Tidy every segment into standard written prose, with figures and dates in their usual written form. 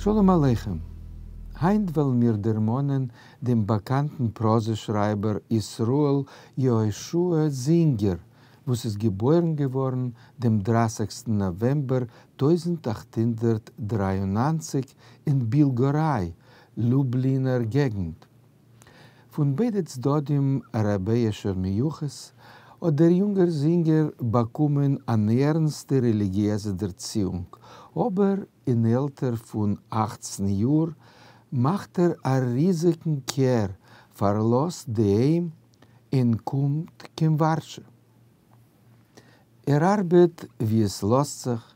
שלום עליכם! היינט וועלן מיר דערמאנען דעם באקאנטן פראזע-שרייבער ישראל יהושע זינגער, וואס איז געבוירן געווארן דעם דרייסיגסטן נאוועמבער 1893 אין בילגוריי, לובלינער געגנט. פון ביידע צדדים רבי'שער מיוחס האט דער יונגער זינגער באקומען אן ערנסטע רעליגיעזע דערציאונג, אבער אין עלטער פון 18 יאר מאכט ער א ריזיגן קער, פארלאזט די היים און קומט קיין ווארשע. ער ארבעט ווי עס לאזט זיך,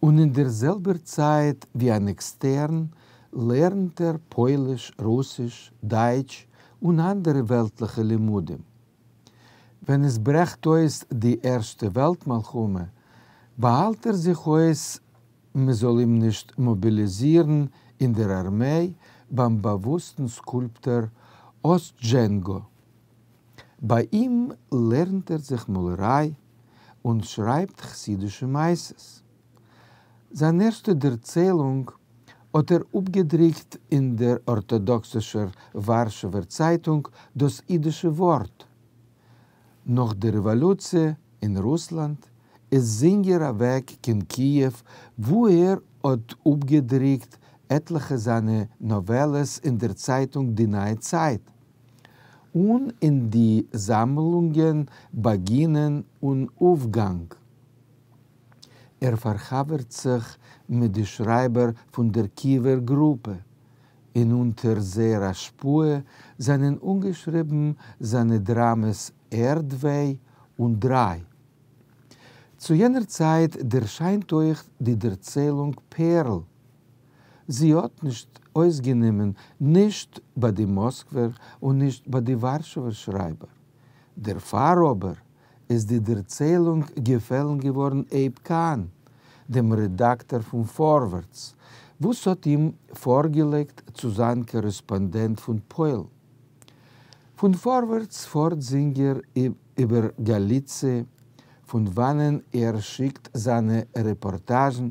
און אין דער זעלבער צייט ווי אן עקסטערן לערנט ער פויליש, רוסיש, דייטש און אנדערע וועלטליכע לימודים. ווען עס ברעכט אויס די ערשטע וועלט מלחמה, באהאלט ער זיך אויס מען זאל אים נישט מאביליזירן אין דער ארמיי ביים באוואוסטן סקולפטאר אסטזשענגא. ביי אים לערנט ער זיך מאלעריי און שרייבט חסידישע מעשות. זיין ערשטע דערציילונג האט ער אפגעדרוקט אין דער ארטאדאקסישער ווארשעווער צייטונג דאס אידישע ווארט. נאך דער רעוואלוציע אין רוסלאנד איז זינגער אוועק קיין קיעוו וואו ער האט אפגעדרוקט עטליכע זיינע נאוועלעס אין דער צייטונג די נייע צייט און אין די זאמלונגען באגינען און אויפגאנג. ער פארחבר'ט זיך מיט די שרייבער פון דער קיעווער גרופע, און אונטער זייער השפעה זענען אנגעשריבן זיינע דראמעס ערד-וויי און דריי. צו יענער צייט דערשיינט אויך די דערציילונג פערל. זי האט נישט אויסגענומען נישט ביי די מאסקווער און נישט ביי די ווארשעווער שרייבער. דערפאר אבער איז די דערציילונג געפעלן געווארן אייב קאהן, דעם רעדאקטאר פון פארווערטס, וואס האט אים פארגעלייגט צו זיין קארעספאנדענט פון פוילן. פון פארווערטס פארט זינגער איבער גאליציע, פון וואנען ער שיקט זיינע רעפארטאזשן,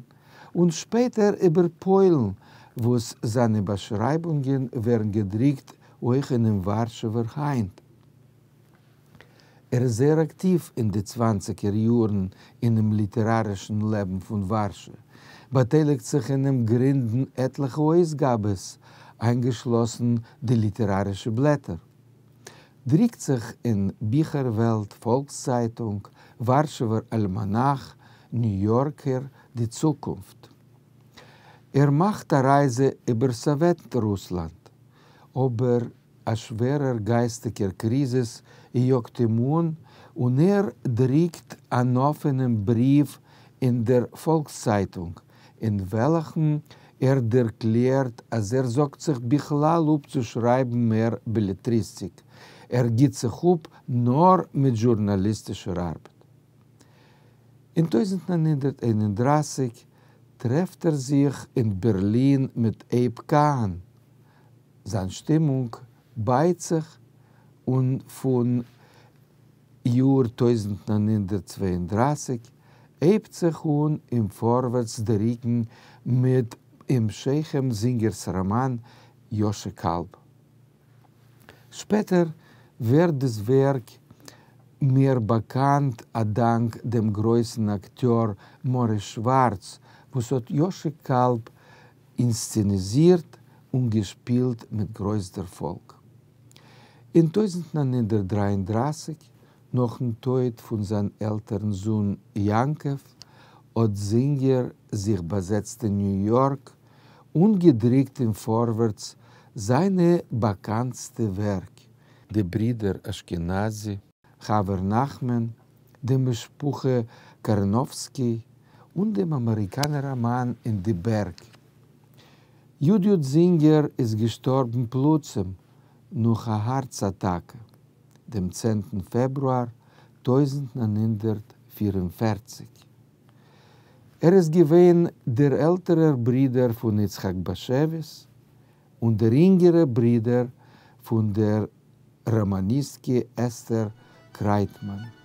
און שפעטער איבער פוילן, וואס זיינע באשרייבונגען ווערן געדרוקט אויך אינעם ווארשעווער היינט. ער איז זייער אקטיוו אין די צוואנציגער יארן אינעם ליטערארישן לעבן פון ווארשע, באטייליגט זיך אינעם גרינדן עטליכע אויסגאבעס, איינגעשלאסן די ליטערארישע בלעטער. דריקט זיך אין ביכער-וועלט, פאלקס-צייטונג, ווארשעווער אלמאנאך, ניו יארקער, די צוקונפט. ער מאכט א רייזע איבער סאוועט-רוסלאנד, אבער א שווערער גייסטיגער קריזיס יאגט אים אן, און ער דריקט אן אפענעם בריוו אין דער פאלקס-צייטונג, אין וועלכן ער דערקלערט אז ער זאגט זיך בכלל אפ צו שרייבן מער בעלעטריסטיק, ער גיט זיך אפ נאר מיט זשורנאליסטישער ארבעט. אין 1931 טרעפט ער זיך אין בערלין מיט אייב קאהן, זיין שטימונג בייט זיך און פון יאר 1932 הייבט זיך אן אין פארווערטס דריקן מיט המשכים זינגערס ראמאן יאשע קאלב. שפעטער ווערט דאס ווערק מער באקאנט א דאנק דעם גרויסן אקטיאר מאריס שווארץ וואס האט יאשע קאלב אינסצעניזירט און געשפילט מיט גרויס דערפאלג. אין 1933, נאכן טויט פון זיין עלטערן זון יעקב, האט זינגער זיך באזעצט אין ניו יארק און געדריקט אין פארווערטס זיינע באקאנטסטע ווערק, די ברידער אשכנזי, חבר נחמן, די משפחה קארנאווסקי און דעם אמעריקאנער ראמאן אין די בערג. י. י. זינגער איז געשטארבן פלוצים נאך א הארץ אטאקע דעם צענטן פעברואר 1944. ער איז געווען דער עלטערער ברודער פון יצחק באשעוויס און דער אינגערער ברודער פון דער ראמאניסטקע אסתר קרייטמאן.